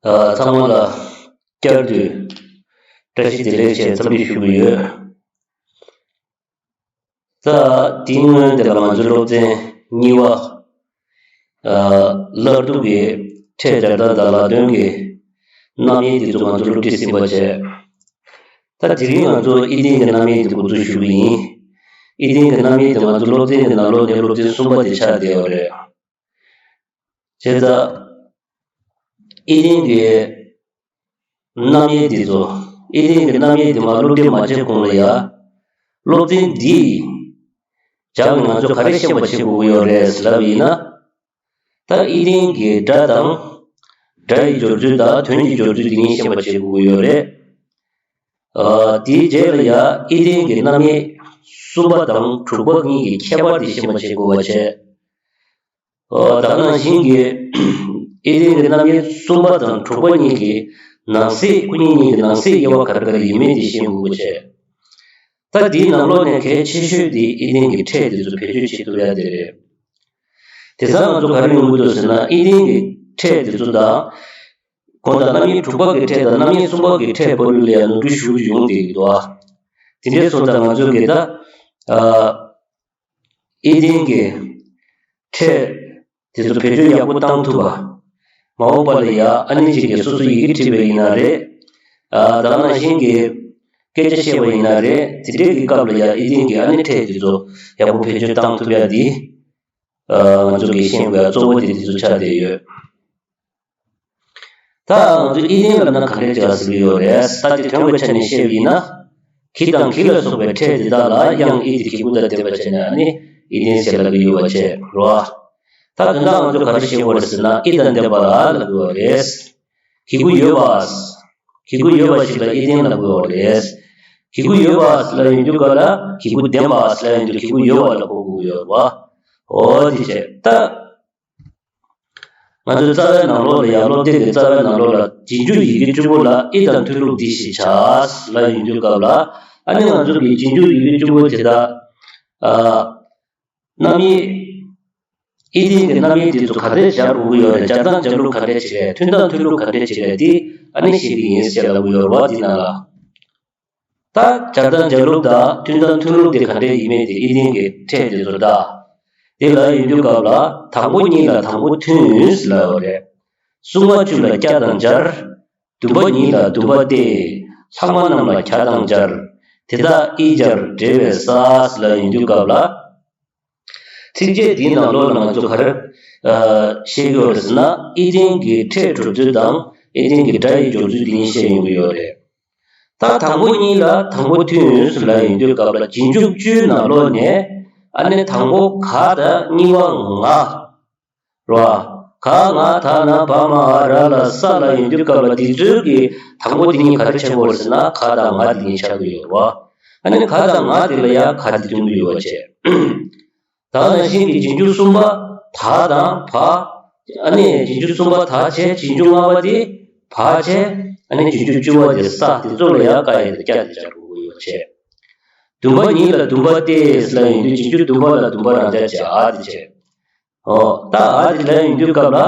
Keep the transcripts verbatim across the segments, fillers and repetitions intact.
ཚང་མ་ལ་བསྐྱར་དུ་བཀྲ་ཤིས་བདེ་ལེགས་བཅས་འཚམས་འདྲི་ཞུ་གི་ཡོད། ད་དེའི་སྔོན་དེ་ལ་ང་ཚོའི་སློབ་ཚན་གཉིས་པ། ཨ། སླར་གཏུག་གི་ཕྲད་སྦྱར་སྟངས་དང་ལ་དོན་གྱི་རྣམ་དབྱེ་དེ་ཚོ་ང་ཚོ་སློབ་ཁྲིད་ཟིན་པ་བྱས། ད་དེ་རིང་ང་ཚོ་ཨི་ལྡན་གྱི་རྣམ་དབྱེ་དེ་འགོ་འཛུགས་ཞུ་གི་ཡིན། ཨི་ལྡན་གྱི་རྣམ་དབྱེ་དེ་ང་ཚོ་སློབ་ཚན་གྱི་ནང་ལོགས་ནས་སློབ་ཚན་གསུམ་པ་དེ་ཆགས་བསྡད་ཡོད་རེད། བྱས་ཙང་། ཨི་ལྡན་གྱི་རྣམ་དབྱེ་འདི་ཚོ། ཨི་ལྡན་གྱི་རྣམ་དབྱེ་འདི་མར་སློབ་ཁྲིད་མ་བྱས་གོང་ལ་ཡ། སློབ་ཚན་འདིའི་སྦྱང་ནས་ང་ཚོ་ག་རེ་ཤེས་པ་བྱེད་དགོས་ཀྱི་ཡོད་རེད་ལབ་ཡིན་ན། ད་ཨི་ལྡན་གྱི་སྒྲ་དང་། སྒྲ་ཡི་སྦྱོར་ཚུལ་དང་དོན་གྱི་སྦྱོར་ཚུལ་འདི་གཉིས་ཤེས་པ་བྱེད་དགོས་ཀྱི་ཡོད་རེད། ཨ། དེའི་རྗེས་ལ་ཡ་ཨི་ལྡན་གྱི་རྣམ་དབྱེ་གསུམ་པ་དང་དྲུག་པ་གཉིས་ཀྱི་ཁྱད་པར་འདི་ཤེས་པ་བྱེད་དགོས་པ་བྱས། ཨོ། ད་ག་ནང་བཞིན་གྱི་ཨི་ལྡན་གྱི་རྣམ་དབྱེ་གསུམ་པ་དང་དྲུག་པ་གཉིས་ཀྱི་ནང་གསེས། སྐུ་རྙིང་གཉིས་ཀྱི་ནང་གསེས་དབྱེ་བ་ག་རེ་ག་རེ་ཡིན་མིན་དེ་ཤེས་དགོས་པ་བྱས། ད་འདིའི་ནང་ལོགས་ནས་གལ་ཆེ་ཤོས་དེ་ཨི་ལྡན་གྱི་ཕྲད་དེ་ཚོ་བེད་སྤྱོད་བྱེད་ཐུབ་ཡ་དེ་རེད། དེང་སང་ང་ཚོ་ག་རེ་ཡོང་གི་འདུག་ཟེར་ན། ཨི་ལྡན་གྱི་ཕྲད་དེ་ཚོ་དང་། གོང་དུ་རྣམ་དབྱེ་དྲུག་པ་གི་ཕྲད་དང་རྣམ་དབྱེ་གསུམ་པ་གི་ཕྲད་བར་ལ་ཡང་ནོར་འཁྲུལ་ཞེ་པོ་ཅིག་ཡོང་བསྡད་ཀྱི་འདུག་ཨ། དེ་འདྲའི་སོང་ཙང་ང་ཚོ་གིས་ད། ཨ། ཨི་ལྡན་གྱི་ཕྲད་དེ་ཚོ་བེད་སྤྱོད་ཡག་པོ་བཏང་ཐུབ་པ། མ་འོངས་པ་ལ་ཡ་ཨ་ནེ་ཅིག་གིས་སོ་སོ་ཡི་གེ་བྲིས་པ་ཡིན་ན་རེད། ཨ། ད་ག་ནང་བཞིན་གྱི་སྐད་ཆ་བཤད་པ་ཡིན་ན་རེད། དེ་འདྲའི་གི་སྐབས་ལ་ཡ་ཨི་ལྡན་གྱི་ཨ་ནེ་ཕྲད་དེ་ཚོ་ཡག་པོ་བེད་སྤྱོད་བཏང་ཐུབ་ཡ་དེ། ཨ། ང་ཚོ་གིས་ཤེས་དགོས་ཡ་གཙོ་བོ་དེ་དེ་ཚོ་ཆགས་བསྡད་ཡོད། ད་ང་ཚོ་ཨི་ལྡན་ལབ་ན་ག་འདྲས་ཅིག་ལ་ཟེར་གྱི་ཡོད་རེད། ད་དེ་དོན་གྱི་ཆ་ནས་བཤད་པ་ཡིན་ན། གྱི་དང་གྱི་ལ་སོགས་པའི་ཕྲད་དེ་དག་ལ་དབྱངས་ཨི་དེ་གི་གུ་དང་ལྡན་པ་བྱས་ནས་ཨ་ནི་ཨི་ལྡན་ཞེས་ལབ་ཀྱི་ཡོད་པ་བྱས་རོ། ད་དོན་དག་ང་ཚོ་ག་རེ་བཤད་དགོས་རེད་ཟེར་ན། ཨི་དང་ལྡན་པ་ལ་ལབ་ཀྱི་ཡོད་རེད། གི་གུ་ཡོད་པ། གི་གུ་ཡོད་པ་ཞིག་ལ་ཨི་ལྡན་ལབ་ཀྱི་ཡོད་རེད། གི་གུ་ཡོད་པ་ལབ་ཡོང་དུས་སྐབས་ལ་གི་གུ་ལྡན་པ་ལབ་ཡོང་དུས་གི་གུ་ཡོད་པ་ལ་གོ་དགོས་ཀྱི་ཡོད་རེད་པ། འོ་དེ་བྱས་ད། ང་ཚོའི་རྩ་བའི་ནང་ལོགས་ལ་ཡང་། སློབ་དེབ་ཀྱི་རྩ་བའི་ནང་ལོགས་ལ། རྗེས་འཇུག་ཡི་གེ་བཅུ་པོ་ལ་ཨི་དང་མཐུན་ལུགས་འདི་ཞེས་བྱ་ལབ་ཡོང་དུས་སྐབས་ལ། ཨ་ནི་ང་ཚོ་གི་རྗེས་འཇུག་ཡི་གེ་བཅུ་པོ་དེ་དག་ཨ། རྣམ་དབྱེ། ཨི་ལྡན་གྱི་རྣམ་དབྱེ་འདི་ཚོ་ག་འདྲས་སྦྱར་དགོས་ཀྱི་ཡོད་རེད། སྦྱར་སྟངས་སྦྱར་ལུགས་ག་འདྲས་ཅིག་རེད། ཐོན་སྟངས་ཐོན་ལུགས་ག་འདྲས་ཅིག་རེད། དེ་ཨ་ནི་ཤེས་ཀྱི་ཡིན་ཟེར་ལབ་ཀྱི་ཡོད་རེད་པ། འདི་ནང་ལ། ད་སྦྱར་སྟངས་སྦྱར་ལུགས་དང་ཐོན་སྟངས་ཐོན་ལུགས་དེ་ག་འདྲས་ཡིན་མིན་དེ་ཨི་ལྡན་གྱི་ཕྲད་དེ་ཚོ་ད། དེ་ལ་ཡོང་དུས་སྐབས་ལ། དང་པོ་གཉིས་ལ་དང་པོ་མཐུན་ལབ་ཡོད་རེད། སྲུང་མ་བཅུ་ལ་སྐྱ་དང་སྦྱར། བདུན་པ་གཉིས་ལ་བདུན་པ་སྟེ། ལྷག་མ་རྣམས་ལ་གྱ་དང་སྦྱར། དེ་དག་ཨི་སྦྱར་འབྲེལ་བའི་ས་ལབ་ཡོང་དུས་སྐབས་ལ། ཚིགས་བཅད་འདིའི་ནང་ལོགས་ལ་ང་ཚོ་ག་རེ་ཨ་བཤད་ཀྱི་ཡོད་རེད་ཟེར་ན། ཨི་ལྡན་གྱི་ཕྲད་གྲུབ་ཚུལ་དང་ཨི་ལྡན་གྱི་སྒྲ་ཡི་སྦྱོར་ཚུལ་འདི་གཉིས་བཤད་ཡོང་གི་ཡོད་རེད། ད་དང་པོ་གཉིས་ལ་དང་པོ་མཐུན་ལབ་ཡོང་དུས་སྐབས་ལ། རྗེས་འཇུག་བཅུའི་ནང་ལོགས་ནས་ཨ་ནི་དང་པོ་ག་དང་གཉིས་པ་ང་རེད་པ། ག་ང་ད་ན་བ་མ་འ་ར་ལ་ས་ལབ་ཡོང་དུས་སྐབས་ལ། འདི་ཚོའི་གི་དང་པོ་འདི་གཉིས་ག་རེ་ཆགས་ཀྱི་ཡོད་རེད་ཟེར་ན། ག་དང་ང་འདི་གཉིས་ཆགས་ཀྱི་ཡོད་རེད་པ། ཨ་ནི་ག་དང་ང་འདི་ལ་ཡ་ག་འདི་ཐོན་གྱི་ཡོད་པ་བྱས། ད་ག་ནང་བཞིན་གྱི་རྗེས་འཇུག་གསུམ་པ་ད་དང་བ། ཨ་ནི་རྗེས་འཇུག་གསུམ་པ་ད་བྱས། རྗེས་འཇུག་ལྔ་པ་དེ་བ་བྱས། ཨ་ནི་རྗེས་འཇུག་བཅུ་པ་དེ་ས། དེ་ཚོ་ལ་ཡང་ཀ་ཡ་དང་ཀྱ་དེ་སྦྱར་དགོས་ཀྱི་ཡོད་པ་བྱས། བདུན་པ་གཉིས་ལ་བདུན་པ་སྟེ་ལབ་ཡོང་དུས། རྗེས་འཇུག་བདུན་པ་ལ་བདུན་པ་རང་འཇགས་བྱས། འ་དེ་བྱས། ཨོ། ད་འ་དེ་ལབ་ཡོང་དུས་སྐབས་ལ།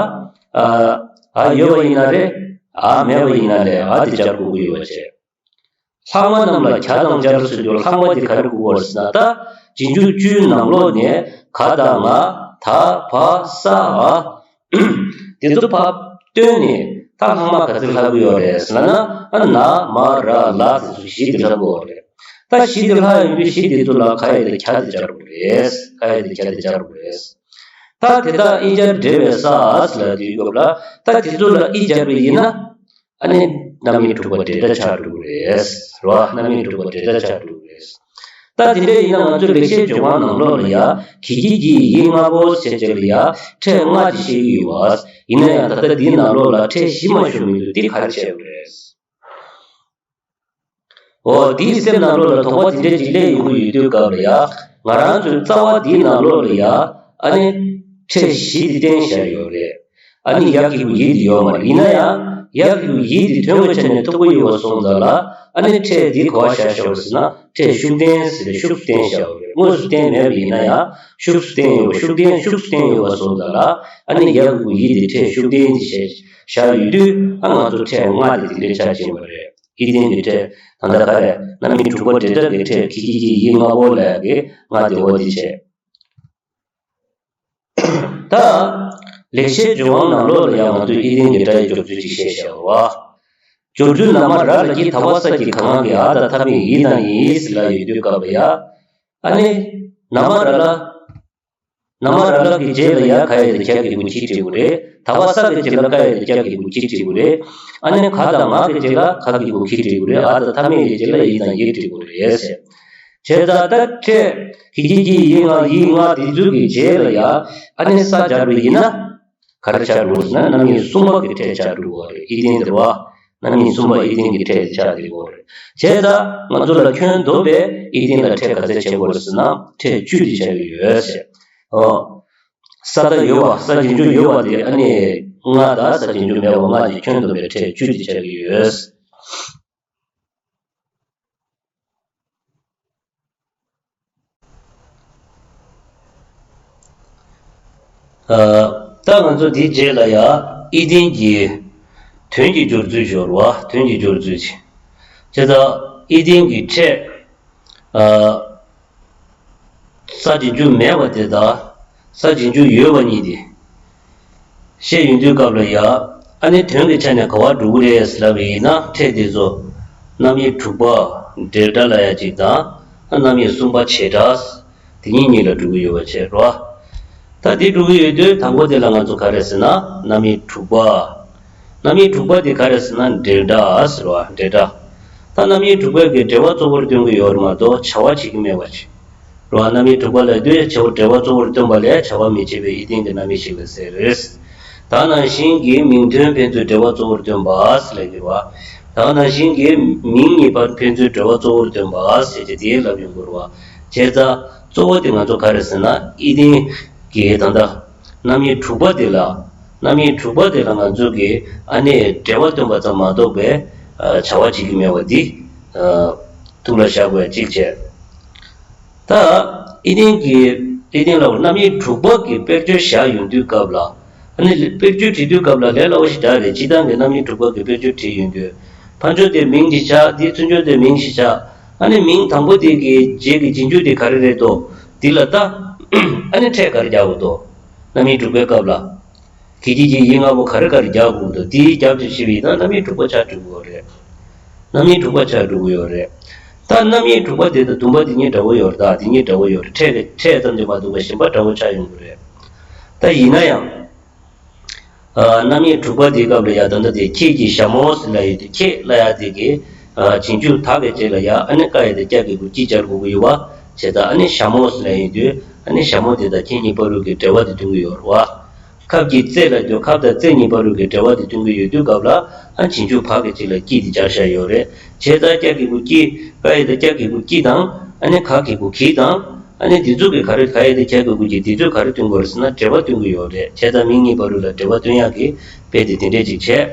ཨ། འ་ཡོད་པ་ཡིན་ན་རེད། འ་མེད་པ་ཡིན་ན་རེད། འ་དེ་སྦྱར་དགོས་ཀྱི་ཡོད་པ་བྱས། ལྷག་མ་རྣམས་ལ་གྱ་དང་སྦྱར་ཟེར་དུས། ལྷག་མ་དེ་ག་རེ་དགོས་པ་རེད་ཟེར་ན། ད་རྗེས་འཇུག་བཅུའི་ནང་ལོགས་ནས་ག་དང་ང་། ད་བ་ས་འ། དེ་ཚོ་ཕར་བཏོན་ནས་ད་ལྷག་མ་ག་ཚོད་ལྷག་གི་ཡོད་རེད་ཟེར་ན། ཨ། ན་མ་ར་ལ་དེ་ཚོ་བཞི་དེ་ལྷག་གི་ཡོད་རེད། ད་བཞི་དེ་ལྷག་ཡོང་དུས་བཞི་དེ་ཚོ་ལ་ག་ཡ་དང་གྱ་དེ་སྦྱར་དགོས་རེད། ག་ཡ་དང་གྱ་དེ་སྦྱར་དགོས་རེད། ད་དེ་དག་ཨི་སྦྱར་འབྲེལ་བའི་ས་ལབ་དུས་སྐབས་ལ། ད་དེ་ཚོ་ལ་ཨི་སྦྱར་བ་ཡིན་ན། ཨ་ནི་རྣམ་དབྱེ་དྲུག་པ་འབྲེལ་སྒྲ་ཆགས་འགྲོ་གི་རེད། རེད་པ། རྣམ་དབྱེ་དྲུག་པ་འབྲེལ་སྒྲ་ཆགས་འགྲོ་གི་རེད། ད་དེ་འདྲ་ཡིན་ན་ང་ཚོའི་ལེགས་བཤད་ལྗོན་དབང་ནང་ལོགས་ལ་ཡ། གི་གི་གི་གི་ལྔ་པོ་ཟེར་བྱས་ལ་ཡ་ཕྲད་ལྔ་ཅིག་བཤད་ཀྱི་ཡོད་པ། ཡིན་ན་ཡང་ད་ལྟ་འདིའི་ནང་ལོགས་ལ་ཕྲད་བཞི་མ་ཞུགས་མི་འདུག་འདི་ག་རེ་བྱས་ཡོད་རེད། འོ། འདིའི་སེམས་ནང་ལོགས་ལ་དོགས་པ་དེ་འདྲ་ཅིག་སླེབས་ཡོང་གི་ཡོད་དུས་སྐབས་ལ་ཡ། ང་རང་ཚོའི་རྩ་བ་འདིའི་ནང་ལོགས་ལ་ཡ། ཨ་ནི་ཕྲད་བཞི་འདི་བསྟན་བཞག་ཡོད་རེད། ཨ་ནི་ཡ་གི་གུ་ཡི་འདི་ཡོད་མ་རེད། ཡིན་ན་ཡང་ཡ་གི་གུ་ཡི་འདི་དོན་གྱི་ཆ་ནས་ཐུག་གི་ཡོད་པ་སོང་ཙང་ལ། ཨ་ནི་ཕྲད་འདི་ག་པར་བཞག་ཤག་ཟེར་ན། ཕྲད་ཤུགས་ལྡན་ཟེར་ཏེ་ཤུགས་སུ་བསྟན་བཞག་ཡོད་རེད། དངོས་སུ་བསྟན་མེད་པ་ཡིན་ན་ཡང་ཤུགས་སུ་བསྟན་ཡོད་པ། ཤུགས་ལྡན་ཤུགས་སུ་བསྟན་ཡོད་པ་སོང་ཙང་ལ། ཨ་ནི་ཡ་གི་གུ་ཡི་འདི་ཕྲད་ཤུགས་ལྡན་འདི་བྱས། བཞག་ཡོད་དུས་ཨ་ང་ཚོ་ཕྲད་ལྔ་དེ་དེ་འདྲའི་ཆ་ཕྱིན་པ་རེད། ཨི་ལྡན་གྱི་ཕྲད་ད་ལྟ་ག་རེ་རྣམ་དབྱེ་དྲུག་པ་འབྲེལ་སྒྲ་གི་ཕྲད་གི་གི་གི་ཡི་ལྔ་པོ་ལ་གི་ལྔ་དེ་འོ་དེ་བྱས། ད། ལེགས་བཤད་ལྗོན་དབང་ནང་ལོགས་ལ་ཡང་ང་ཚོས་ཨི་ལྡན་གྱི་སྒྲ་ཡི་སྦྱོར་ཚུལ་ཅིག་བཤད་བཞག་པ། སྦྱོར་ཚུལ་ན་མ་ར་ལ་གི་ད་བ་ས་ཀྱི་ག་ང་གི་འ་དང་མཐའ་མེད་ཡི་དང་ཡིས་ལ་ཡོད་དུས་སྐབས་ལ་ཡ། ཨ་ནི། ན་མ་ར་ལ། ན་མ་ར་ལ་གི་རྗེས་ལ་ཡ་ག་ཡ་དེ་ཀྱ་གི་གུ་གི་འབྲི་དགོས་རེད། ད་བ་ས་གི་རྗེས་ལ་ག་ཡ་དེ་ཀྱ་གི་གུ་གི་འབྲི་དགོས་རེད། ཨ་ནི་ག་དང་ང་གི་རྗེས་ལ་ག་གི་གུ་གི་འབྲི་དགོས་རེད། འ་དང་མཐའ་མེད་ཡི་རྗེས་ལ་ཡི་དང་ཡི་འབྲི་དགོས་རེད་ཟེར། བྱས་ཙང་ད་ཕྲད་གི་གི་གི་ཡི་ང་ཡི་ང་དེ་ཚོ་གི་རྗེས་ལ་ཡ་ཨ་ནི་ས་སྦྱར་བ་ཡིན་ན། ག་རེ་ཆགས་འགྲོ་ཟེར་ན་རྣམ་དབྱེ་གསུམ་པ་གི་ཕྲད་ཆགས་འགྲོ་བ་རེད། ཨི་ལྡན་དེ་བ། རྣམ་དབྱེ་གསུམ་པ་ཨི་ལྡན་གྱི་ཕྲད་ཆགས་འགྲོ་བ་རེད། བྱས་ཙང་ང་ཚོ་ལ་ཁྱོན་བསྡོམས་པས་ཨི་ལྡན་ལ་ཕྲད་ག་ཚད་ཆགས་ཀྱི་ཡོད་རེད་ཟེར་ན་ཕྲད་བཅུ་དེ་ཆགས་ཀྱི་ཡོད་ཟེར། ཨོ། ས་མཐའ་ཡོད་པ་ས་རྗེས་འཇུག་ཡོད་པ་དེ་ཨ་ནི་ལྔ་དང་ས་རྗེས་འཇུག་མེད་པ་ལྔ་དེ་ཁྱོན་བསྡོམས་པས་ཕྲད་བཅུ་དེ་ཆགས་ཀྱི་ཡོད། ཨ། ད་ང་ཚོ་འདིའི་རྗེས་ལ་ཡ་ཨི་ལྡན་གྱི་དོན་གྱི་སྦྱོར་ཚུལ་སྦྱོར་བ་དོན་གྱི་སྦྱོར་ཚུལ་བྱེད། བྱས་ཙང་ཨི་ལྡན་གྱི་ཕྲད། ཨ། ས་རྗེས་འཇུག་མེད་པ་དེ་དང་ས་རྗེས་འཇུག་ཡོད་པ་གཉིས་དེ། བཤད་ཡོང་དུས་སྐབས་ལ་ཡ། ཨ་ནི་དོན་གྱི་ཆ་ནས་ག་པར་འགྲོ་གི་རེད་ཟེར་ལབ་པ་ཡིན་ན་ཕྲད་དེ་ཚོ། རྣམ་དབྱེ་དྲུག་པ་འབྲེལ་སྒྲ་ལབ་ཡ་གཅིག་དང་། རྣམ་དབྱེ་གསུམ་པ་བྱེད་སྒྲ། དེ་གཉིས་གཉིས་ལ་འགྲོ་གི་ཡོད་པ་བྱས་རོ། ད་དེ་འགྲོ་གི་ཡོད་དུས་དང་པོ་དེ་ལ་ང་ཚོ་ག་རེ་ཟེར་ན་རྣམ་དབྱེ་དྲུག་པ། རྣམ་དབྱེ་དྲུག་པ་དེ་ག་རེ་ཟེར་ན་འབྲེལ་སྒྲ་ཟེར་བ་འབྲེལ་སྒྲ། ད་རྣམ་དབྱེ་དྲུག་པའི་གི་འབྲེལ་བ་གཙོ་བོར་སྟོན་གྱི་ཡོད་རེད་མ་གཏོགས་བྱ་བ་བྱེད་ཀྱི་མེད་པ་ཅིག་རོ། རྣམ་དབྱེ་དྲུག་པ་ལ་ཡོད་དུས་བྱ་བ་འབྲེལ་བ་གཙོ་བོར་སྟོན་པ་ལས་བྱ་བ་མི་བྱེད་པའི་ཨི་ལྡན་གྱི་རྣམ་དབྱེ་ཞིག་ལ་ཟེར། ད་ནང་བཞིན་གྱི་མིང་དོན་ཕན་ཚུན་འབྲེལ་བ་གཙོ་བོར་སྟོན་པ་ཟེར་ལབ་ཀྱི་རེད་བ། ད་ནང་བཞིན་གྱི་མིང་གཉིས་བར་ཕན་ཚུན་འབྲེལ་བ་གཙོ་བོར་སྟོན་པ་ཟེར་གྱི་དེ་ལབ་ཡོང་གི་རེད་བ། བྱས་ཙང་གཙོ་བོ་དེ་ང་ཚོ་ག་རེ་ཟེར་ན་ཨི་ལྡན་གྱི་ད་ལྟ་རྣམ་དབྱེ་དྲུག་པ་དེ་ལ། རྣམ་དབྱེ་དྲུག་པ་དེ་ལ་ང་ཚོ་གིས་ཨ་ནི་འབྲེལ་བ་སྟོན་པ་ཙམ་མ་གཏོགས་པའི་བྱ་བ་བྱེད་ཀྱི་མེད་པ་འདི་ཐུགས་ལ་བཞག་དགོས་གཅིག་བྱས། ད་ཨི་ལྡན་གྱི་ཨི་ལྡན་ལ་རྣམ་དབྱེ་དྲུག་པ་གི་དཔེར་བརྗོད་བཞག་ཡོང་དུས་སྐབས་ལ། ཨ་ནི་དཔེར་བརྗོད་བྲིས་དུས་སྐབས་ལ་ལས་སླ་བོ་ཞིག་རེད། སྤྱིར་བཏང་གི་རྣམ་དབྱེ་དྲུག་པ་གི་དཔེར་བརྗོད་བྲིས་ཡོང་དུས། ཕར་ཕྱོགས་དེ་མིང་ཞིག་ཆགས། དེའི་ཚུར་ཕྱོགས་དེ་མིང་ཞིག་ཆགས། ཨ་ནི་མིང་དང་པོ་དེ་གི་རྗེས་ཀྱི་རྗེས་འཇུག་དེ་ག་རེ་རེད་དོ། དེ་ལ་ལྟ། ཨ་ནི་ཕྲད་ག་རེ་རྒྱག་དགོས་དོ། རྣམ་དབྱེ་དྲུག་པའི་སྐབས་ལ། གི་གི་གི་ཡི་ལྔ་པོ་ག་རེ་ག་རེ་རྒྱག་དགོས་དོ། དེའི་རྒྱབ་ཀྱི་ཞིབ་ཡིན་ན་རྣམ་དབྱེ་དྲུག་པ་ཆགས་འགྲོ་གི་ཡོད་རེད། རྣམ་དབྱེ་དྲུག་པ་ཆགས་འགྲོ་གི་ཡོད་རེད། ད་རྣམ་དབྱེ་དྲུག་པ་དེ་དང་བདུན་པ་དེ་གཉིས་འདྲ་བོ་ཡོད་རེད། ད་དེ་གཉིས་འདྲ་བོ་ཡོད་རེད། ཕྲད་ཀྱི་ཕྲད་ཙམ་དུ་མ་གཏོགས་པ་གཞན་པ་འདྲ་བོ་ཆགས་ཡོང་གི་རེད། ད་ཡིན་ན་ཡང་། ཨ། རྣམ་དབྱེ་དྲུག་པ་དེའི་སྐབས་ལ་ཡ་ད་ལྟ་དེ་ཁྱེད་ཀྱི་ཞྭ་མོ་ཟེར་ལབ་ཡོད་དུས་ཁྱེད་ལབ་ཡ་དེ་གི། ཨ། རྗེས་འཇུག་ད་གི་རྗེས་ལ་ཡ་ཨ་ནི་ཀ་ཡ་དེ་ཀྱ་གི་གུ་ཀྱི་སྦྱར་དགོས་ཀྱི་ཡོད་པ། བྱས་ཙང་ཨ་ནི་ཞྭ་མོ་ཟེར་ལབ་ཡོད་དུས་ཨ་ནི་ཞྭ་མོ་དེ་དང་ཁྱེད་གཉིས་བར་དུ་གི་འབྲེལ་བ་དེ་སྟོན་གྱི་ཡོད་རེད་བ། ཁབ་ཀྱི་རྩེ་ལབ་དུས་ཁབ་དང་རྩེ་གཉིས་བར་དུ་གི་འབྲེལ་བ་དེ་སྟོན་གྱི་ཡོད་དུས་སྐབས་ལ་ཨ་རྗེས་འཇུག་བ་གི་རྗེས་ལ་ཀྱི་དེ་སྦྱར་བཞག་ཡོད་རེད། བྱས་ཙང་ཀྱ་གི་གུ་ཀྱི། ཀ་ཡ་དེ་ཀྱ་གི་གུ་ཀྱི་དང་། ཨ་ནི་ག་གི་གུ་གི་དང་། ཨ་ནི་དེ་ཚོ་གི་ག་རེ་ག་ཡ་དེ་ཀྱ་གི་གུ་གི་དེ་ཚོས་ག་རེ་སྟོན་གྱི་ཡོད་རེད་ཟེར་ན་འབྲེལ་བ་སྟོན་གྱི་ཡོད་རེད། བྱས་ཙང་མིང་གཉིས་བར་དུ་ལ་འབྲེལ་བ་སྟོན་ཡག་གི་དཔེ་དེ་དེ་འདྲས་ཅིག་བྱས།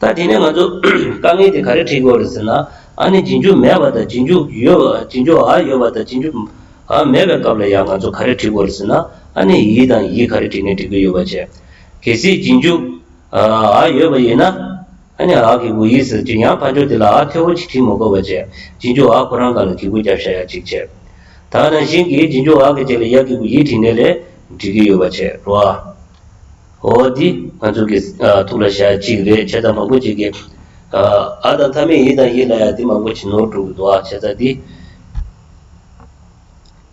ད་དེ་ནས་ང་ཚོ་དཀའ་ངལ་དེ་ག་རེ་འཕྲད་ཀྱི་ཡོད་རེད་ཟེར་ན། ཨ་ནི་རྗེས་འཇུག་མེད་པ་དང་རྗེས་འཇུག་ཡོད་པ། རྗེས་འཇུག་འ་ཡོད་པ་དང་རྗེས་འཇུག་འ་མེད་པའི་སྐབས་ལ་ཡང་ང་ཚོ་ག་རེ་འཕྲད་ཀྱི་ཡོད་རེད་ཟེར་ན། ཨ་ནི་ཡི་དང་ཡི་ག་རེ་བྲིས་ནས་འབྲི་གི་ཡོད་པ་བྱས། གལ་སྲིད་རྗེས་འཇུག་འ་ཡོད་པ་ཡིན་ན། ཨ་ནི་འ་གི་གུ་ཡི་ཟེར་དུས་ཡང་ཕར་ཕྱོགས་དེ་ལ་འ་ཐལ་བོ་ཅིག་བྲིས་མ་དགོས་པ་བྱས། རྗེས་འཇུག་འ་ཁོ་རང་སྒང་ལ་གི་གུ་རྒྱབ་བཞག་ཡག་ཅིག་བྱས། ད་ནང་བཞིན་གྱི་རྗེས་འཇུག་འ་གི་རྗེས་ལ་ཡ་གི་གུ་ཡི་བྲིས་ནས་ལས་འབྲི་གི་ཡོད་པ་བྱས་རོ། འོ་འདི་ང་ཚོ་གི་ཨ་ཐུགས་ལ་བཞག་ཅིག་རེད། བྱས་ཙང་མང་པོ་ཅིག་གིས་ཨ་འ་དང་མཐའ་མེད་ཡི་དང་ཡི་ལབ་ཡ་འདི་མང་པོ་ཅིག་ནོར་འགྲོ་གི་འདུག་ཨ་བྱས་ཙང་འདི་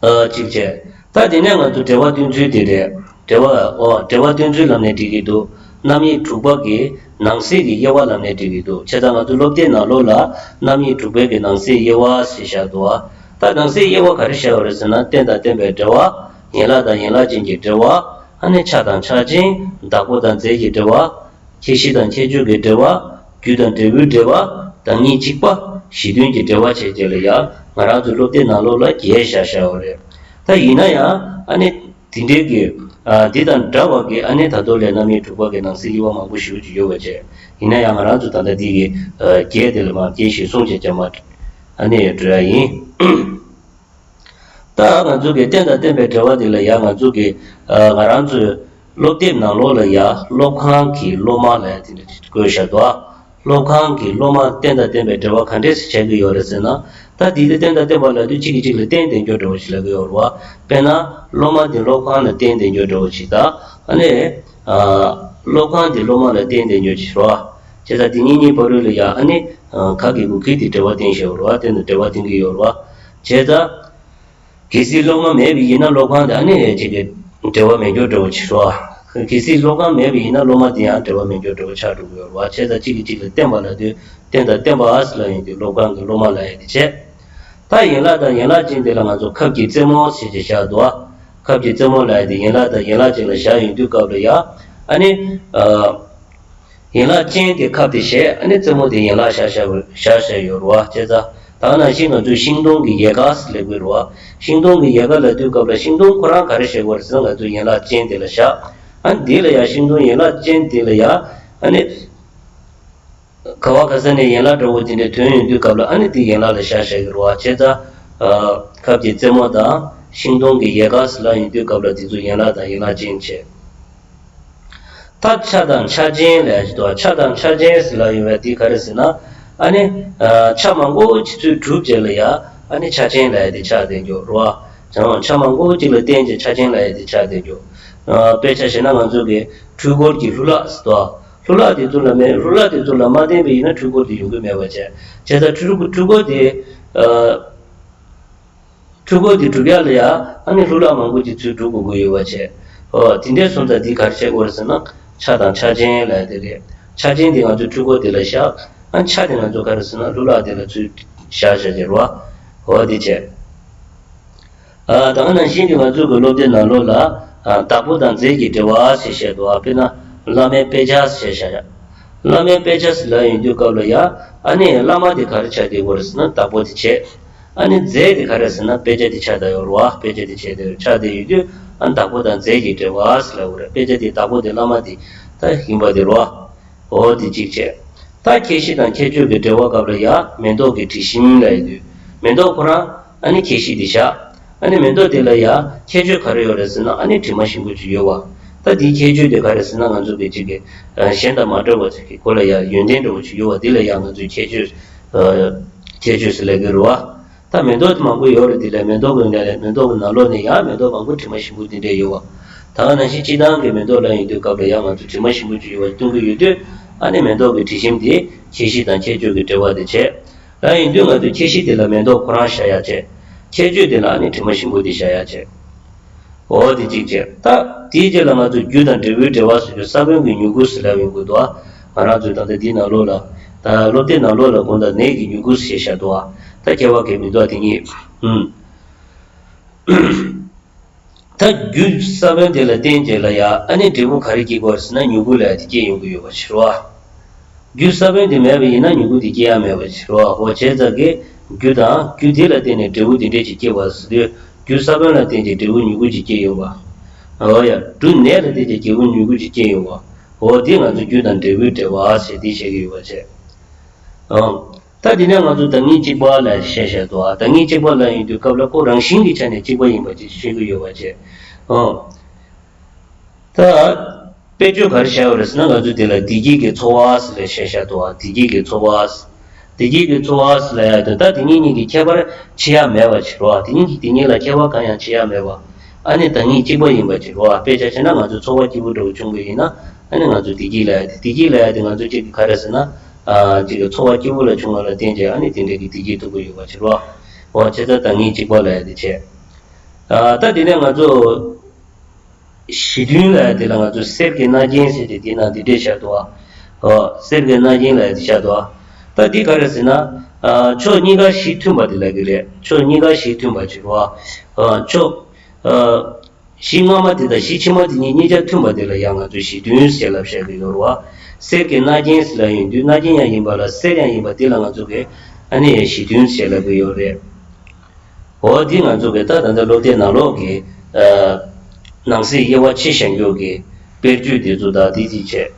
ཨ་གཅིག་བྱས། ད་དེ་ནས་ང་ཚོ་འབྲེལ་བ་སྟོན་ཚུལ་དེ་རེད། འབྲེལ་བ། འོ། འབྲེལ་བ་སྟོན་ཚུལ་ལམ་ནས་འགྲིག་གི་འདུག་རྣམ་དབྱེ་དྲུག་པ་གི་ནང་གསེས་ཀྱི་དབྱེ་བ་ལམ་ནས་འགྲིག་གི་འདུག་བྱས་ཙང་ང་ཚོ་སློབ་དེབ་ནང་ལོགས་ལ་རྣམ་དབྱེ་དྲུག་པའི་གི་ནང་གསེས་དབྱེ་བ་ཞེས་བཞག་འདུག་ད་ནང་གསེས་དབྱེ་བ་ག་རེ་བཞག་ཡོད་རེད་ཟེར་ན། རྟེན་དང་བརྟེན་པའི་འབྲེལ་བ། ཡན་ལག་དང་ཡན་ལག་ཅན་གྱི་འབྲེལ་བ། ཨ་ནི་ཆ་དང་ཆ་ཅན། བདག་པོ་དང་རྫས་ཀྱི་འབྲེལ་བ། ཁྱད་གཞི་དང་ཁྱད་ཆོས་ཀྱི་འབྲེལ་བ། རྒྱུ་དང་འབྲས་བུའི་འབྲེལ་བ། བདག་ཉིད་གཅིག་པ། གཞི་མཐུན་གྱི་འབྲེལ་བ་བཅས་བཅས་ལ་ཡང་ང་རང་ཚོའི་སློབ་དེབ་ནང་ལོགས་ལ་རྒྱས་བཞག་བཞག་ཡོད་རེད། ད་ཡིན་ན་ཡང་ཨ་ནི་དེ་འདྲའི་གི་ཨ་འདི་དང་འདྲ་བ་གི་ཨ་ནི་ད་དུང་ལས་རྣམ་དབྱེ་དྲུག་པ་གི་ནང་གསེས་དབྱེ་བ་མང་པོ་ཞེ་པོ་ཅིག་ཡོད་པ་བྱས། ཡིན་ན་ཡང་ང་རང་ཚོ་ད་ལྟ་འདི་གི་ཨ་རྒྱས་དེ་ལ་མར་རྒྱས་ཤིག་གསུངས་བྱས་ཀྱང་མ་ཨ་ནི་འགྲོ་ཡ་ཡིན། ད་ང་ཚོ་གི་རྟེན་དང་བརྟེན་པའི་འབྲེལ་བ་དེ་ལ་ཡང་ང་ཚོ་གི་ཨ་ང་རང་ཚོའི་སློབ་དེབ་ནང་ལོགས་ལ་ཡང་སློབ་ཁང་གི་སློབ་མ་ལ་ཡང་དེ་འདྲ་ དགོས་བཞག་འདུག་ཨ། སློབ་ཁང་གི་སློབ་མ་རྟེན་དང་བརྟེན་པའི་འབྲེལ་བ་ག་འདྲས་སེ་བྱེད་ཀྱི་ཡོད་རེད་ཟེར་ན། ད་དེ་དེ་རྟེན་དང་བརྟེན་པ་ལབ་དུས་གཅིག་གིས་གཅིག་ལ་རྟེན་དེ་འགྱོ་འདྲ་བོ་ཞིག་ལབ་ཀྱི་ཡོད་རེད་བ། དཔེར་ན་སློབ་མ་དེ་སློབ་ཁང་ལ་རྟེན་དེ་འགྱོ་འདྲ་བོ་ཞིག་དང་། ཨ་ནི། ཨ། སློབ་ཁང་དེ་སློབ་མ་ལ་རྟེན་དེ་འགྱོ་ཞིག་རེད་བ། བྱས་ཙང་དེ་གཉིས་གཉིས་བར་ལ་ཡ་ཨ་ནི། ཨ། ག་གི་གུ་གི་དེ་འབྲེལ་བ་བསྟན་བཞག་ཡོད་རེད་བ། དེ་ནི་འབྲེལ་བ་བསྟན་གྱི་ཡོད་རེད་བ། བྱས་ཙང་། གལ་སྲིད་སློབ་མ་མེད་པ་ཡིན་ན་སློབ་ཁང་དེ་ཨ་ནི་ཅིག་གི་འབྲེལ་བ་མེད་འགྱོ་འདྲ་བོ་ཅིག་རེད་བ། གལ་སྲིད་སློབ་ཁང་མེད་པ་ཡིན་ན་སློབ་མ་དེ་ཡང་འབྲེལ་བ་མེད་འགྱོ་འདྲ་བོ་ཆགས་འགྲོ་གི་ཡོད་རེད་བ། བྱས་ཙང་གཅིག་གིས་གཅིག་ལ་བརྟེན་པ་ལབ་དུས་རྟེན་དང་བརྟེན་པ་ཨ་ཟེར་ལབ་ཡོང་དུས་སློབ་ཁང་གི་སློབ་མ་ལབ་ཡ་དེ་བྱས། ད་ཡན་ལག་དང་ཡན་ལག་ཅན་དེ་ལ་ང་ཚོ་ཁབ་ཀྱི་རྩེ་མོ་ཟེར་ཅིག་བཞག་འདུག་ཨ། ཁབ་ཀྱི་རྩེ་མོ་ལབ་ཡ་དེ་ཡན་ལག་དང་ཡན་ལག་ཅན་ལ་བཞག་ཡོང་དུས་སྐབས་ལ་ཡ། ཨ་ནི། ཨ། ཡན་ལག་ཅན་དེ་ཁབ་དེ་བཞག་ཨ་ནི་རྩེ་མོ་དེ་ཡན་ལག་བཞག་བཞག་བཞག་བཞག་ཡོད་རེད་བ། བྱས་ཙང་ད་ག་ནང་བཞིན་ང་ཚོས་ཤིང་སྡོང་གི་ཡལ་ག་ཟེར་ལབ་ཀྱི་ཡོད་རེད་བ། ཤིང་སྡོང་གི་ཡལ་ག་ལབ་དུས་སྐབས་ལ་ཤིང་སྡོང་ཁོ་རང་ག་རེ་བྱེད་དགོས་རེད་ཟེར་ན་ང་ཚོས་ཡན་ལག་ཅན་དེ་ལ་བཞག་ཨ་ནི་དེ་ལ་ཡ་ཤིང་སྡོང་ཡན་ལག་ཅན་དེ་ལ་ཡ་ཨ་ནི། ག་བ་ག་ས་ནས་ཡན་ལག་འདྲ་བོ་དེ་འདྲ་ཐོན་ཡོང་དུས་སྐབས་ལ་ཨ་ནི་དེ་ཡན་ལག་ལ་བཞག་བཞག་གི་རེད་བ། བྱས་ཙང་། ཨ། ཁབ་ཀྱི་རྩེ་མོ་དང་ཤིང་སྡོང་གི་ཡལ་ག་ཟེར་ལབ་ཡོང་དུས་སྐབས་ལ་དེ་ཚོ་ཡན་ལག་དང་ཡན་ལག་ཅན་བྱས། ད་ཆ་དང་ཆ་ཅན་ལབ་ཡ་ཅིག་འདུག་ཆ་དང་ཆ་ཅན་ཟེར་ལབ་ཡོང་བ་དེ་ག་རེ་ཟེར་ན། ཨ་ནི། ཨ། ཆ་མང་པོ་ཅིག་ཚུར་གྲུབ་བྱས་ལ་ཡ་ཨ་ནི་ཆ་ཅན་ལབ་ཡ་དེ་ཆགས་བསྡད་ཀྱི་ཡོད་རེད་བ། ཆ་མང་པོ་ཅིག་ལ་བརྟེན་བྱས་ཆ་ཅན་ལབ་ཡ་དེ་ཆགས་བསྡད་ཀྱི་ཡོད། ཨ། དཔེ་ཆ་བཞག་ན་ང་ཚོ་གི་འཕྲུལ་འཁོར་གྱི་ལྷུ་ལག་ཟེར་འདུག་ལྷུ་ལག་དེ་ཚོ་ལ་མེད། ལྷུ་ལག་དེ་ཚོ་ལ་མ་བརྟེན་པ་ཡིན་ན་འཕྲུལ་འཁོར་དེ་ཡོང་གི་མེད་པ་བྱས། བྱས་ཙང་འཕྲུལ་འཕྲུལ་འཁོར་དེ། ཨ། འཕྲུལ་འཁོར་དེ་གྲུབ་ཡ་ལ་ཡ་ཨ་ནི་ལྷུ་ལག་མང་པོ་ཅིག་ཚུར་གྲུབ་དགོས་ཀྱི་ཡོད་པ་བྱས། ཨོ། དེ་འདྲའི་སོང་ཙང་འདི་ག་རེ་བྱེད་དགོས་རེད་ཟེར་ན་ཆ་དང་ཆ་ཅན་ལབ་ཡ་དེ་རེད། ཆ་ཅན་དེ་ང་ཚོའི་འཕྲུལ་འཁོར་དེ་ལ་བཞག་ཨ་ཆ་དེ་ང་ཚོ་ག་རེ་ཟེར་ན་ལྷུ་ལག་དེ་ལ་ཚུར་བཞག་བཞག་བྱས་རོ། ཨོ་དེ་བྱས། ཨ། ད་ག་ནང་བཞིན་གྱི་ང་ཚོའི་གི་སློབ་དེབ་ནང་ལོགས་ལ། ཨ། བདག་པོ་དང་རྫས་ཀྱི་འབྲེལ་བ་ཞེས་བཤད་འདུག་ཨ། དཔེར་ན། བླ་མའི་དཔེ་ཆ་ཞེས་བཤད་ཡ། བླ་མའི་དཔེ་ཆ་ཟེར་ལབ་ཡོང་དུས་སྐབས་ལ་ཡ། ཨ་ནི་བླ་མ་དེ་ག་རེ་ཆགས་བསྡད་ཡོད་རེད་ཟེར་ན་བདག་པོ་དེ་བྱས། ཨ་ནི་རྫས་དེ་ག་རེ་ཟེར་ན་དཔེ་ཆ་དེ་ཆགས་བསྡད་ཡོད་རེད་བ། དཔེ་ཆ་དེ་བྱས་ཏེ་ཆགས་བསྡད་ཡོད་དུས་ཨ་བདག་པོ་དང་རྫས་ཀྱི་འབྲེལ་བ་ཟེར་ལབ་ཡོད་རེད། དཔེ་ཆ་དེ་བདག་པོ་དེ་བླ་མ་དེ་ད་ཡིན་པ་དེ་རེད་བ། འོ་དེ་གཅིག་བྱས། ད་ཁྱད་གཞི་དང་ཁྱད་ཆོས་ཀྱི་འབྲེལ་བ་སྐབས་ལ་ཡ་མེ་ཏོག་གི་དྲི་ཞིམ་ལབ་ཡོང་དུས་མེ་ཏོག་ཁོ་རང་ཨ་ནི་ཁྱད་གཞི་དེ་བཞག་ཨ་ནི་མེ་ཏོག་དེ་ལ་ཡ་ཁྱད་ཆོས་ག་རེ་ཡོད་རེད་ཟེར་ན་ཨ་ནི་དྲི་མ་ཞིམ་པོ་ཅིག་ཡོད་བ། ད་དེའི་ཁྱད་ཆོས་དེ་ག་རེ་ཟེར་ན་ང་ཚོ་གི་གཅིག་གི་ཨ་གཞན་དང་མ་འདྲ་བ་ཅིག་གི་ཁོ་ལ་ཡ་ཡོན་ཏན་འདྲ་བོ་ཅིག་ཡོད་བ། དེ་ལ་ཡ་ང་ཚོས་ཁྱད་ཆོས་ཨ་ཁྱད་ཆོས་ཟེར་ལབ་ཀྱི་རེད་བ། ད་མེ་ཏོག་དེ་མང་པོ་ཡོད་རེད། དེ་ལས་མེ་ཏོག་གི་ནང་ལས་མེ་ཏོག་གི་ནང་ལོགས་ནས་ཡང་མེ་ཏོག་མང་པོ་དྲི་མ་ཞིམ་པོ་དེ་འདྲས་ཡོད་བ། ད་ག་ནང་བཞིན་སྤྱིར་བཏང་གི་མེ་ཏོག་ལ་ཡིན་དུས་སྐབས་ལ་ཡང་ང་ཚོ་དྲི་མ་ཞིམ་པོ་ཅིག་ཡོད་བ་སྟོན་གྱི་ཡོད་དུས་ཨ་ནི་མེ་ཏོག་གི་དྲི་ཞིམ་དེ་ཁྱད་གཞི་དང་ཁྱད་ཆོས་ཀྱི་འབྲེལ་བ་དེ་བྱས། ད་ཡིན་དུས་ང་ཚོས་ཁྱད་གཞི་དེ་ལ་མེ་ཏོག་ཁོ་རང་བཞག་ཡ་བྱས། ཁྱད་ཆོས་དེ་ལ་ཨ་ནི་དྲི་མ་ཞིམ་པོ་དེ་བཞག་ཡ་བྱས། འོ་དེ་གཅིག་བྱས། ད་དེའི་རྗེས་ལ་ང་ཚོས་རྒྱུ་དང་འབྲས་བུའི་འབྲེལ་བ་ཟེར་དུས་ས་བོན་གྱི་མྱུ་གུ་ཟེར་ལབ་ཡོང་གི་འདུག་ཨ། ང་རང་ཚོས་ད་ལྟ་འདི་ནང་ལོགས་ལ། ད་སློབ་དེབ་ནང་ལོགས་ལ་དགོངས་དག་ནས་ཀྱི་མྱུ་གུ་ཟེར་བཞག་འདུག་ཨ། ད་ཁྱད་པར་གང་ཡང་མི་འདུག་ཨ་དེ་གཉིས། ཨུམ། ད་རྒྱུ་ས་བོན་དེ་ལ་བརྟེན་བྱས་ལ་ཡ་ཨ་ནི་འབྲས་བུ་ག་རེ་སྐྱེ་དགོས་ཟེར་ན་མྱུ་གུ་ལ་ཡ་དེ་སྐྱེ་ཡོང་གི་ཡོད་པ་ཞིག་རེད་བ། རྒྱུ་ས་བོན་དེ་མེད་པ་ཡིན་ན་མྱུ་གུ་དེ་སྐྱེ་ཡ་མེད་པ་ཞིག་རེད་བ། འོ་བྱས་ཙང་གི་རྒྱུ་དང་རྒྱུ་དེ་ལ་བརྟེན་ནས་འབྲས་བུ་དེ་འདྲས་ཅིག་སྐྱེ་བ་ཟེར་དུས་རྒྱུ་ས་བོན་ལ་བརྟེན་ཅིང་འབྲས་བུ་མྱུ་གུ་ཅིག་སྐྱེ་ཡོང་བ། འོ་ཡ། འབྲུ་ནས་ལ་བརྟེན་ཅིང་འབྲས་བུ་མྱུ་གུ་ཅིག་སྐྱེ་ཡོང་བ། འོ་དེ་ང་ཚོ་རྒྱུ་དང་འབྲས་བུའི་འབྲེལ་བ་ཞེས་འདི་བཤད་ཀྱི་ཡོད་པ་བྱས། ཨང་། ད་དེ་ནས་ང་ཚོ་བདག་ཉིད་གཅིག་པ་ལ་བཤད་བཤད་དོ། བདག་ཉིད་གཅིག་པ་ལ་ཡིན་དུས་སྐབས་ལ་ཁོ་རང་བཞིན་གྱི་ཆ་ནས་གཅིག་པ་ཡིན་པ་ཅིག་ཤེས་ཀྱི་ཡོད་པ་བྱས། ཨང་། ད། དཔེ་བརྗོད་ག་རེ་བྱས་ཡོད་རེད་ཟེར་ན་ང་ཚོ་དེ་ལ་བདེ་སྐྱིད་ཀྱི་འཚོ་བ་ཟེར་ལ་བཤད་བཤད་དོ། བདེ་སྐྱིད་ཀྱི་འཚོ་བ། བདེ་སྐྱིད་ཀྱི་འཚོ་བ་ཟེར་ལ་ཡ་དེ་ད་དེ་གཉིས་གཉིས་ཀྱི་ཁྱད་པར་ཕྱེ་ཡ་མེད་པ་ཅིག་རོ། དེ་གཉིས་ཀྱི་དེ་གཉིས་ལ་ཁྱད་པར་གང་ཡང་ཕྱེ་ཡ་མེད་པ། ཨ་ནི་བདག་ཉིད་གཅིག་པ་ཡིན་པ་ཅིག་རོ། དཔེ་ཆ་བྱས་ན་ང་ཚོ་འཚོ་བ་སྐྱིད་པོ་འདྲ་བོ་བྱུང་བ་ཡིན་ན་ཨ་ནི་ང་ཚོ་བདེ་སྐྱིད་ལབ་ཡ་དེ། བདེ་སྐྱིད་ལབ་ཡ་དེ་ང་ཚོ་གཅིག་གི་ག་རེ་ཟེར་ན། ཨ། གཅིག་གི་འཚོ་བ་སྐྱིད་པོ་ལ་བྱུང་བ་ལ་བརྟེན་བྱས་ཨ་ནི་དེ་འདྲ་གི་བདེ་སྐྱིད་ཐོབ་ཀྱི་ཡོད་པ་ཅིག་རོ། འོ་བྱས་ཙང་བདག་ཉིད་གཅིག་པ་ལབ་ཡ་དེ་བྱས། ཨ། ད་དེ་ནས་ང་ཚོ་གཞི་མཐུན་ལབ་ཡ་དེ་ལ་ང་ཚོ་གསེར་གྱི་སྣ་རྒྱན་ཟེར་ཏེ་དེ་ནང་འདི་འདྲས་བཞག་འདུག་ཨ། འོ་གསེར་གྱི་སྣ་རྒྱན་ལབ་ཡ་དེ་བཞག་འདུག་ཨ། ད་འདི་ག་རེ་ཟེར་ན། ཨ། ཕྱོགས་གཉིས་ཀ་གཞི་མཐུན་པ་དེ་ལབ་ཀྱི་རེད། ཕྱོགས་གཉིས་ཀ་གཞི་མཐུན་པ་ཅིག་རོ། ཨ། ཕྱོགས། ཨ། གཞི་སྔ་མ་དེ་དང་གཞི་ཕྱི་མ་དེ་གཉིས་གཉིས་ཆ་མཐུན་པ་དེ་ལ་ཡང་ང་ཚོས་གཞི་མཐུན་ཞེས་ལབ་བཤད་ཀྱི་ཡོད་རེད་བ། གསེར་གྱི་སྣ་རྒྱན་ཟེར་ལབ་ཡོང་དུས་སྣ་རྒྱན་ཡང་ཡིན་པ་ལ་གསེར་ཡང་ཡིན་པ་དེ་ལ་ང་ཚོ་གིས་ཨ་ནི་ཡང་གཞི་མཐུན་ཞེས་ལབ་ཀྱི་ཡོད་རེད། འོ་འདི་ང་ཚོ་གིས་ད་ད་ལྟ་སློབ་དེབ་ནང་ལོགས་ཀྱི་ཨ་ནང་གསེས་དབྱེ་བ་ཕྱེ་བཞག་རྒྱུ་གི་དཔེར་བརྗོད་དེ་ཚོ་དང་དེ་དེ་བྱས།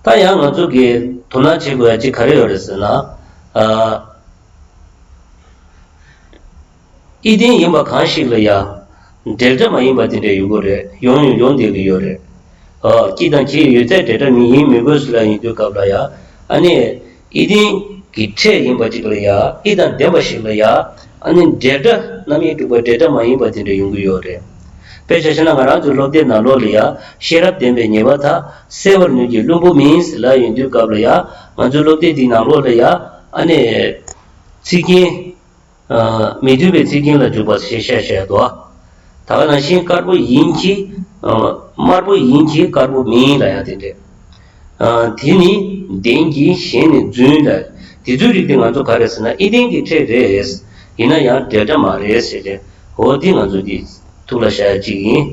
ད་ཡང་ང་ཚོ་གིས་དོ་སྣང་བྱེད་དགོས་ཡ་གཅིག་ག་རེ་ཡོད་རེད་ཟེར་ན། ཨ། ཨི་ལྡན་ཡིན་པ་གང་ཞིག་ལ་ཡང་འབྲེལ་སྒྲ་མ་ཡིན་པ་དེ་འདྲ་ཡོང་གི་རེད། ཡོང་ཡོང་ཡོང་བསྡད་ཀྱི་ཡོད་རེད། ཨ་སྐྱིད་དང་ཁྱད་ཡོད་ཚད་འབྲེལ་སྒྲ་མིང་ཡིན་མི་དགོས་ལ་ཡིན་དུས་སྐབས་ལ་ཡ། ཨ་ནི་ཨི་ལྡན་གྱི་ཕྲད་ཡིན་པ་ཅིག་ལ་ཡ། ཨི་དང་ལྡན་པ་ཞིག་ལ་ཡ། ཨ་ནི་འབྲེལ་སྒྲ་རྣམ་དབྱེ་དྲུག་པ་འབྲེལ་སྒྲ་མ་ཡིན་པ་དེ་འདྲ་ཡོང་གི་ཡོད་རེད། དཔེ་ཆ་བཞག་ན་ང་རང་ཚོའི་སློབ་དེབ་ནང་ལོགས་ལ་ཡ། ཤེས་རབ་ལྡན་པས་ཉེས་པ་དག་གསལ་བར་ནུས་ཀྱི་བླུན་པོ་མིན་ལ་ཡིན་དུས་སྐབས་ལ་ཡ། ང་ཚོའི་སློབ་དེབ་འདིའི་ནང་ལོགས་ལ་ཡ། ཨ་ནི་ཚིག་རྒྱན། མི་མཐུན་པའི་ཚིག་རྒྱན་ལ་འཇུག་པ་ཞེས་བཤད་བཤད་དོ། ད་ག་ནང་བཞིན་དཀར་པོ་ཡིན་གྱི། དམར་པོ་ཡིན་གྱི་དཀར་པོ་མིན་ལ་ཡང་དེ་འདྲས། དེ་ནི་ལྡན་གྱི་གཞན་ནི་རྫུན་ལ། དེ་ཚོའི་རིགས་དེ་ང་ཚོ་ག་རེ་ཟེར་ན་ཨི་ལྡན་གྱི་ཕྲད་རེད། ཡིན་ན་ཡང་འབྲེལ་སྒྲ་མ་རེད་ཟེར་ཏེ། འོ་འདི་ང་ཚོ་འདི་ཐུགས་ལ་བཞག་ཡ་གཅིག་ཡིན།